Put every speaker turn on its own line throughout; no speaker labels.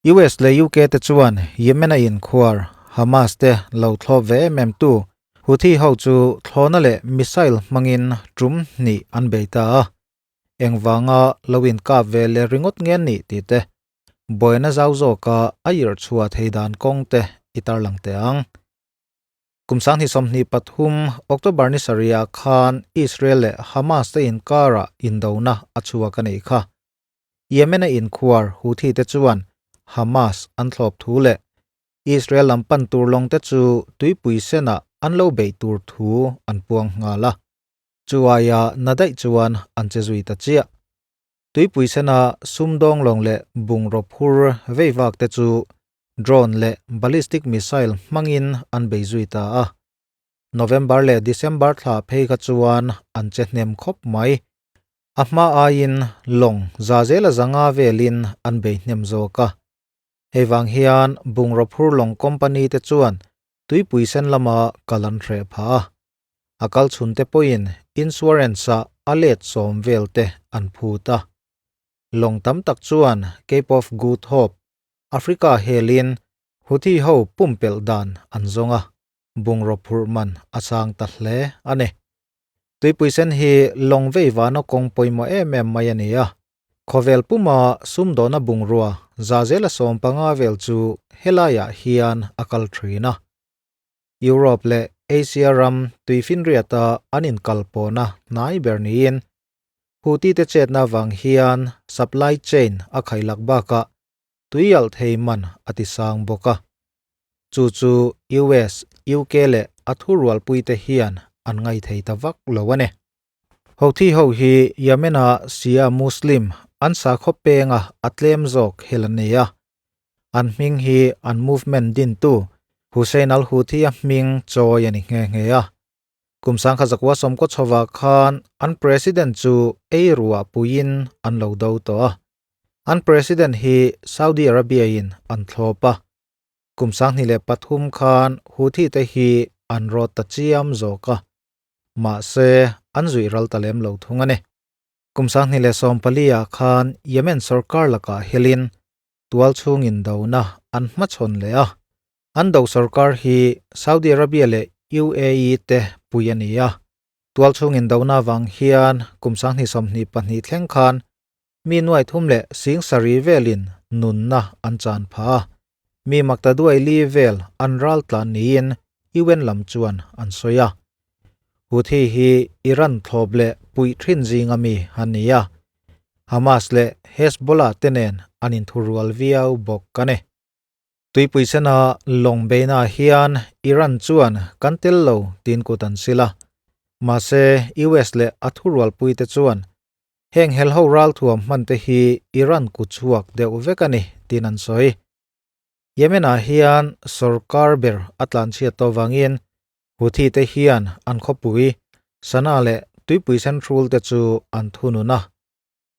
US leh UK te chuan Yemen-a inkhuar Hamas te lo thlawp ve em em tu Houthi ho chu thlawhna leh missile hmangin tum hnih an bei ta a. Engvanga lo inkap ve leh ringawt nge an nih tih te, buaina zau zawka a irh chhuah thei dan kawng te i tarlang teh ang. Kum 2023 October ni sarihah khan Israel leh Hamas te inkarah indona a chhuak a nih kha. Yemen-a inkhuar Houthi te chuan Hamas an thlawp thu leh Israel lam pan tur lawng te chu tuipui senah an lo beih tur thu an puang nghal a. Chu aia na daih chuan an che zui ta chiah. Tuipui sena sumdawng lawng leh bungraw phur vei vak te chu drone leh ballistic missile hmangin an bei zui ta a. November leh December thla phei kha chuan an che hnem khawp mai. A hma aiin lawng za zela zanga velin an bei hnem zawk a. Hei vang hian bungraw phur lawng company te chuan tuipui sen lama kal an hreh phah a. A kal chhun te pawhin insurance ah a let sawm vel te an phut a. Lawng tam tak chuan Cape of Good Hope, Africa helin Houthi ho pumpelh dan an zawng a, bungraw phurh man a sang ta hle a ni. Tuipui sen hi lawng vei vana kawng pawimawh em em mai a ni a, khawvel puma sumdawna bungrua za zela 15 vel chu helaiah hian a kal thin a. Europe leh Asia ram tuifinriata an inkalpawhna hnai ber niin Houthi te chetna avang hian supply chain a khailak bakah tuialh thei man a ti sang bawk a. Chu chu US, UK leh a thurualpuite hian an ngaithei ta vak lo a ni. Houthi ho hi Yemen-a Shia Muslim an sakhaw penga a tlem zawk hel an nei a. An hming hi an movement dintu Hussein al-Houthi-a hming chawi a ni nghe nghe a. Kum 1990 chhovah khan an president chu ei ruah puiin an lo do tawh a. An president hi Saudi Arabia-in an thlawp a. Kum 2003 khan Houthi te hi an rawt ta chiam zawk a. Mahse, an zuih ral ta lem lo thung a ni. Kum 2014 ah khan Yemen sorkar lakah helin tual chhungin dona an hmachhawn leh a. An do sorkar hi Saudi Arabia leh UAE te pui a ni a. Tual chhungin dona avang hian kum 2022 thleng khan mi nuai thum leh sing sarih velin nunna an chan phah a. Mi makta duai li vel an ral tlan niin UN lam chuan an sawi a. Houthi hi Iran thlawp leh puih thin zinga mi an ni a. Hamas leh Hezbollah te nen an inthurual viau bawk a ni. Tuipui sena lawng beina hian Iran chuan kan tel lo tiin kut an sil a. Mahse, US leh a thurualpuite chuan heng helho ralthuam hmante hi Iran kutchhuak deuh vek a ni tiin an sawi. Yemen-ah hian sorkar ber a tlanchhiat tawh vangin Houthi te hian an khawpui, Sanaa leh tuipui sen hrul te chu an thunun a.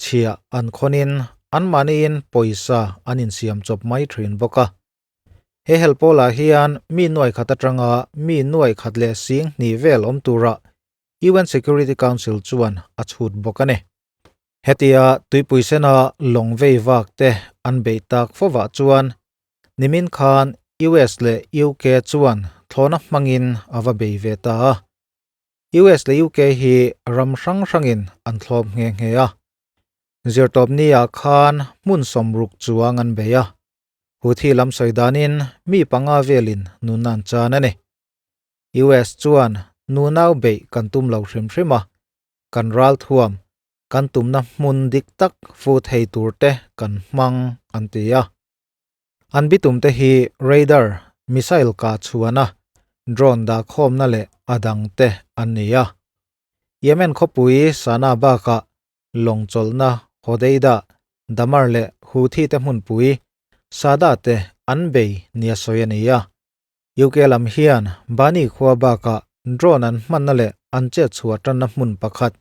Chhiah an khawnin anmahniin pawisa an insiam chawp mai thin bawk a. He hel pawlah hian mi nuai khat atanga mi nuai khat leh sing hnih vel awm tura UN Security Council chuan a chhut bawk a ni. Hetia tuipui sena lawng vei vak te an beih tak fovah chuan nimin khan US leh UK chuan thlawhna hmangin a va bei ve ta a. US leh UK hi ram hrang hrangin an thlawp nghe nghe a. Zirtawpni ah khan hmun sawmruk chuang an bei a. Houthi lam sawi danin mi panga velin nunna an chan a ni. US chuan nunau beih kan tum lo hrim hrim a, kan ralthuam, kan tumna hmun dik tak fu thei tur te kan hmang an ti a. An bitum te hi radar, missile kah chhuahna, drone dah khawmna leh a dang te an ni a. Yemen khawpui Sanaa bakah lawng chawlhna Hodeidah, Damar leh Houthi te hmunpui Sada te an bei nia sawi a ni a. UK lam hian Bani khua bakah drone an hmanna leh an chet chhuah tanna hmun pakhat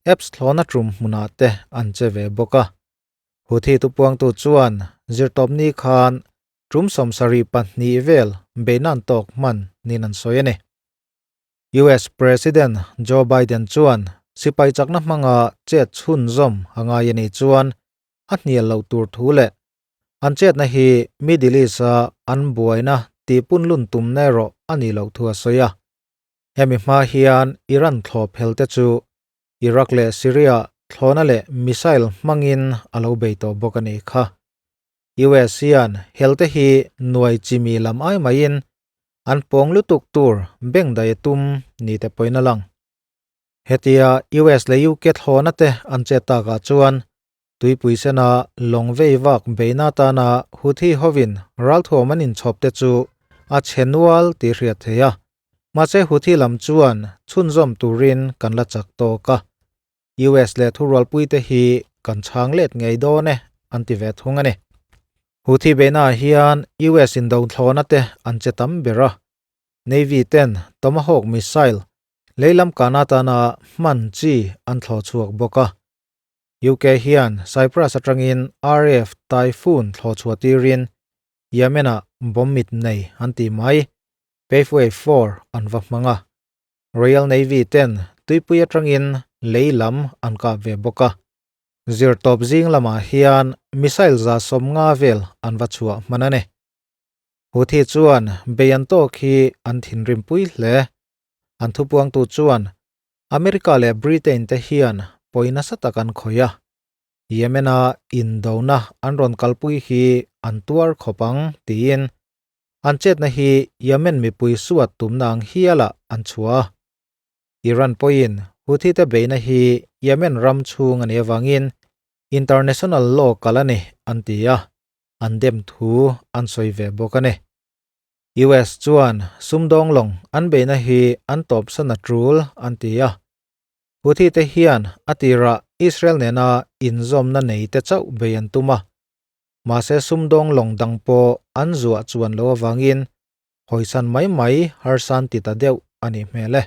apps thlawhna tum hmunah te an che ve bawk a. Houthi tupuangtu chuan zirtawpni khan tum 72 vel beinan tawk hman niin an sawi a ni. US President Joe Biden chuan sipai chakna hmanga chet chhunzawm a ngai a nih chuan a hnial loh tur thu leh. An chetna hi Middle East-a an buaina tihpunlun tumna erawh a nih loh thu a sawi a. Hemi hma hian Iran thlawp helte chu Iraq leh Syria thlawhna leh missile hmangin a lo bei tawh bawk a nih kha. US hian helte hi nuai chimi lam ai maiin an pawng lutuk tur bengdaih a tum ni te pawhin a lang. Hetia US leh UK thlawhna te an chet takah chuan Tuipui sena lawng vei vak beihna atana Houthi hovin ralthuam an inchhawp te chu a chhe nual tih hriat theih a. Mahse Houthi lam chuan chhunzawm turin kan la chak tawk a. US leh thurualpuite hi kan chhang let ngei dawn e an ti ve thung a ni. Houthi beihnaah hian US indothlawhna te an che tam ber a. Navy ten Tomahawk missile leilam kahna atana hman chi an thlawh chhuak bawk a. UK hian Cyprus atangin RAF Typhoon thlawh chhuah tirin Yemen-ah bomb mit nei an tih mai, Paveway 4 an va hmang a. Royal Navy ten tuipui atangin lei lam an kap ve bawk a. Zirtawp zing lamah hian missile 150 vel an va chhuah hman a ni. Houthi chuan bei an tawk hi an thinrimpui hle. An thupuangtu chuan America leh Britain te hian pawi nasa tak an khawih a, Yemen-a indona an rawn kalpui hi an tuar khawp ang tiin an chetna hi Yemen mipui suat tumna ang hialah an chhuah a. Iran pawhin Houthi te beihna hi Yemen ram chhung a nih avangin international law kal a ni an ti a, an dem thu an sawi ve bawk a ni. US chuan sumdawng lawng an beihna hi an tawpsan a tul an ti a. Houthi te hian a tirah Israel nena inzawmna nei te chauh bei an tum a. Mahse sumdawng lawng dang pawh an zuah chuan lo avangin hawisan mai mai harsan ti ta deuh a nih hmel e.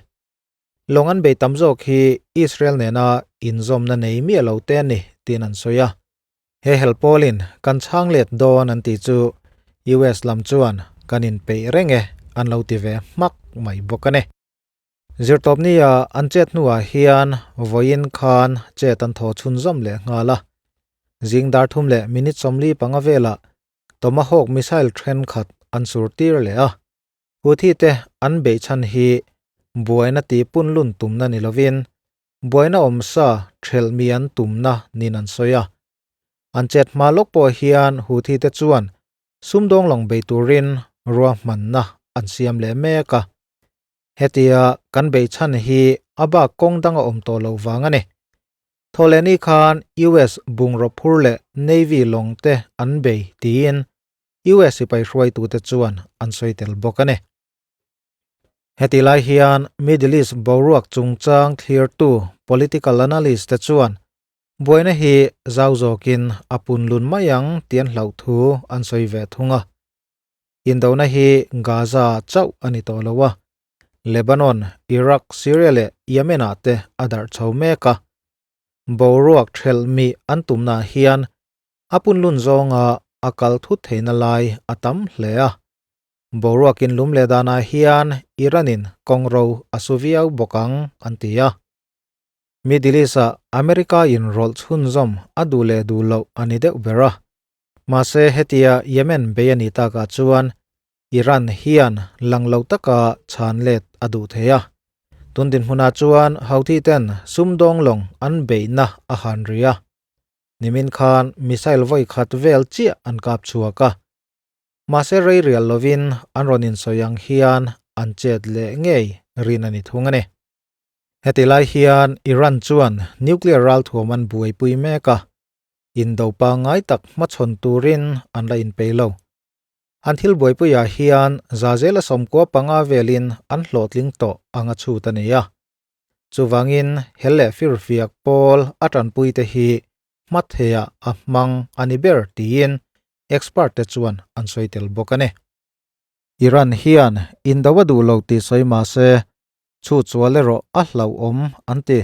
Lawng an bei tam zawk hi Israel nena inzawmna nei miah lo te a ni tiin an sawi a. He hel pawlin kan chhang let dawn an tih chu US lam chuan kan inpeih reng e an lo ti ve hmak mai bawk a ni. Zirtawpnia an chet hnuah hian vawiin khan chet an thaw chhunzawm leh nghal a. Zing dar thum leh minute 45 velah Tomahawk missile thenkhat an sur tir leh a. Houthi te an beih chhan hi buaina tih punlun tumna ni lovin buaina awmsa thelh mi an tumna niin an sawi a. An chet hma lawk pawh hian Houthi te chuan sumdawng lawng bei turin ruahmanna an siam leh mek a. Hetia kan beih chhan hi a bak kawng dang a awm tawh loh vang a ni. Thawhlehni khan US bungraw phur leh Navy lawng te an bei tiin US sipai hruaitute chuan an sawi tel bawk a ni. Heti lai hian Middle East boruak chungchang thlirtu political analyst te chuan buaina hi zau zawkin a punlun mai ang tih an hlauh thu an sawi ve thung a. Indona hi Gaza chauh a ni tawh lo a, Lebanon, Iraq, Syria leh Yemen-ah te a darh chho mek a. Boruak thelh mi an tumnaah hian a punlun zawnga a kal thut theihna lai a tam hle a. Boruakin lum leh danah hian Iran-in kawngro a su viau bawk ang, an ti a. Middle East-ah America-in rawlh chhunzawm a duh leh duh loh a ni deuh ber a. Mahse hetia Yemen bei a nih takah chuan Iran hian lang lo taka chhan let a duh thei a. Tun dinhmunah chuan Houthi ten sumdawng lawng an beihna a han ri a. Nimin khan missile vawi khat vel chiah an kap chhuak a. Mahse rei rial lovin an rawn insawi ang hian an chet leh ngei rin a ni thung a ni. Heti lai hian Iran chuan nuclear ralthuam an buaipui mek a, indo pangngai tak hmachhawn turin an la inpei lo. An thil buaipuiah hian zazela 95 velin an hlawhtling tawh ang a chhut a ni a. Chuvangin hel leh firfiak pawl a tanpuite hi hmatheiah a hmang a ni ber tiin expert te chuan an sawi tel bawk a ni. Iran hian indo a duh lo tih sawi mah se chu chual erawh a hlauhawm an ti.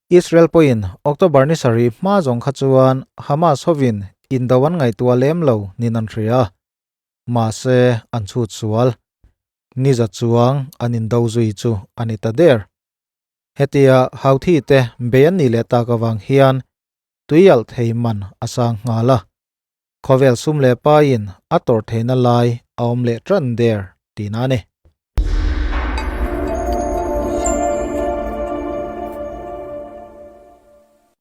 Israel pawhin October ni sarih hma zawng kha chuan Hamas hovin indo an ngaihtuah lem lo niin an hria a, mahse an chhut sual. Ni za chuang an indo zui chu a ni ta der. Hetia Houthi te bei an nih leh tak avang hian tuialh thei man a sang nghal a. Khawvel sum leh paiin a tawrh theihna lai a awm leh tan der tihna a ni.